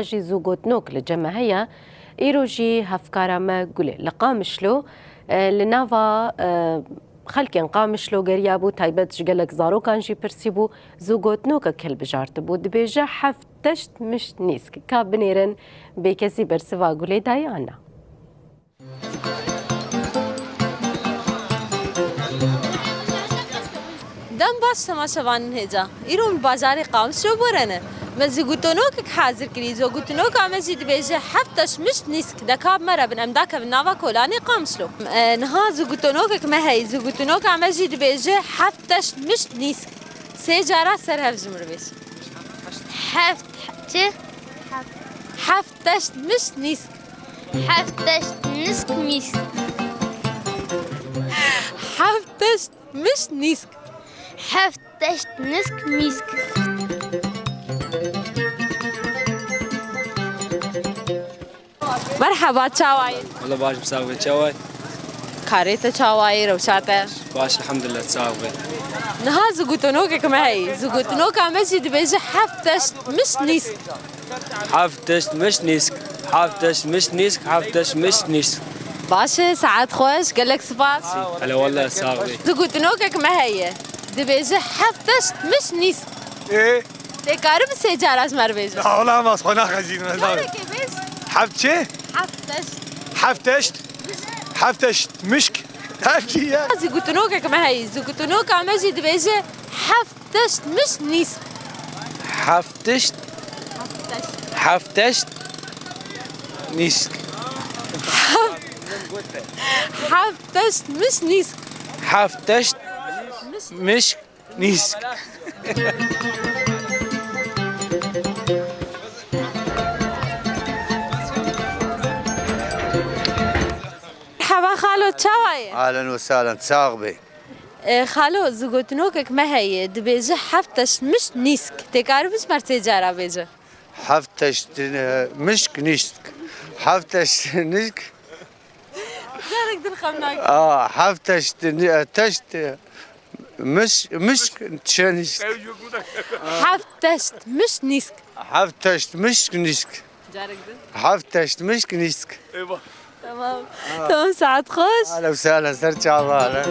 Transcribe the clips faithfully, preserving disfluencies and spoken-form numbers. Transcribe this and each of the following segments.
Jî zûgotinok li cem me heye. Îro jî hevkara me Gulê li Qamişlo, e, li nava, e, xelkên Qamişlo geriyabû, taybet ji gelek zarokan jî pirsîbû, zûgotinokek hilbijartibû, dibêje, "Heft teşt mişt nîsk." Ka binêrin bêkesî bersiva Gulê daye an na? Dem baş temaşevanên hêja. Îro min bajarê Qamişlo borene. Me zûgotinokek hazir kirî. Zûgotinoka me jî dibêje, "Heft teşt mişt nîsk." De ka bi me re bin, em dakevin nava kolanê Qamişlo. E, niha zûgotinokek me heye. Zûgotinoka me jî dibêje, "Heft teşt mişt nîsk." Sê cara ser hev ji min re bêj. Heft çi? Heft teşt mişt nîsk. Heft teşt nisk mîsk. Heft teşt mişt nîsk. Heft teşt nisk mîsk. Merheba, çawa yî? Wele baş, sax be, çawa yî? Karê te çawa yî, rewşa te? Baş, elhamdulillah, sax be. Niha zûgotinokek me heye. Zûgotinoka me jî dibêje, "Heft teşt mişt nîsk." Heft teşt mişt nîsk. Heft teşt mişt nîsk. Heft teşt mişt nîsk. Baş e, saet xweş, gelek spas. Hele wele, sax be. Zûgotinokek me heye. Dibêje, "Heft teşt mişt nîsk." Ê? Tê karibî sê cara ji me re bêje? Na, wela, em ez xwe naxezînim, ez naxezînim. Carekê bêj. Heft çi? Heft teşt. Heft teşt. Heft teşt mişk. Her kî ye. Zûgotinokek me heye. Zûgotinoka me jî dibêje, "Heft teşt mişt nîsk." Heft teşt. Heft teşt. Heft teşt nîsk. Heft teşt mişt nîsk. Heft teşt mişt nîsk. Merheba xalo, çawa yî? Ahlen we sahlen, sax be. E, xalo, zûgotinokek me heye, dibêje, "Heft teşt mişt nîsk." Tê karibî ji me re sê cara bêje? Heft teşt, e, mişk nîsk. Heft teşt nîsk. Carek din xem nake. Aa, heft teşt, e, teşt, e, Miş-, mişk çenîsk. Heft teşt miş nîsk. Heft teşt mişk nîsk. Carek din. Heft teşt mişk nîsk. Eyvah. Tamam. Tamam, saet xweş. Ahlen we sahlen, ser çava, ahlen.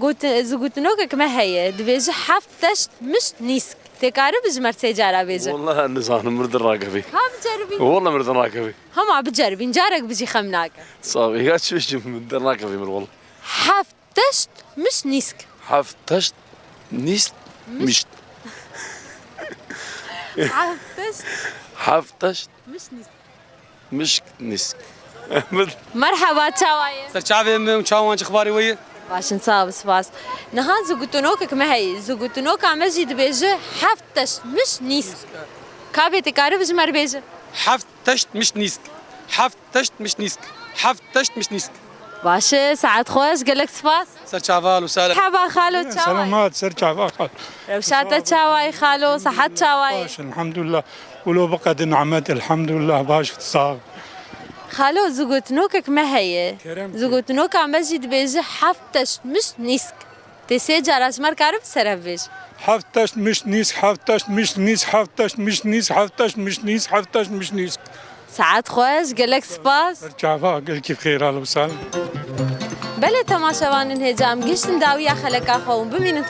Got-, zûgotinokek me heye, dibêje heft teşt mişt nîsk. Tê karibî ji me re sê cara bêje? Wele nizanim, mir din rakevî. Ka biceribî? Wele mir din rakevî. Hema biceribîn, carek bijî xem nake. Sax bî, ya çi bijîm, mir din rakevî mir wele. Heft teşt mişt nîsk. Heft teşt nîsk mişt. Heft teşt. Heft teşt. Mişt nîsk. Mişk nîsk. Merheba, çawa yî? Ser çavê min, çawan, çi xebarê we ye? Baş in, sax be, spas. Niha zûgotinokek me heye. Zûgotinoka me jî dibêje heft teşt mişt nîsk. Ka bê tê karibî ji me re bêje? Heft teşt mişt nîsk. Heft teşt mişt nîsk. Heft teşt mişt nîsk. Baş e, saet xweş, gelek spas. Ser çava, ahlen we sahlen. Merheba xalo, çawa yî? Selamet, ser çava xalo. Rewşa te çawa yî xalo, sehet çawa yî? Baş, elhamdulillah. Wilo biqedî nimet, elhamdulillah, baş, sax. Xalo, zûgotinokek me heye. Kerem. Zûgotinoka me jî dibêje heft teşt mişt nîsk. Tê sê cara ji me re karibî ser hev bêj? Heft teşt mişt nîsk, heft teşt mişt nîsk, heft teşt mişt nîsk, heft teşt mişt nîsk, heft teşt mişt nîsk. Saet xweş, gelek spas. Ser çava, gelkî bi xêr, ahlen we sahlen. Belê temaşevanên hêja, em gihiştin dawiya xeleka xwe û bimînin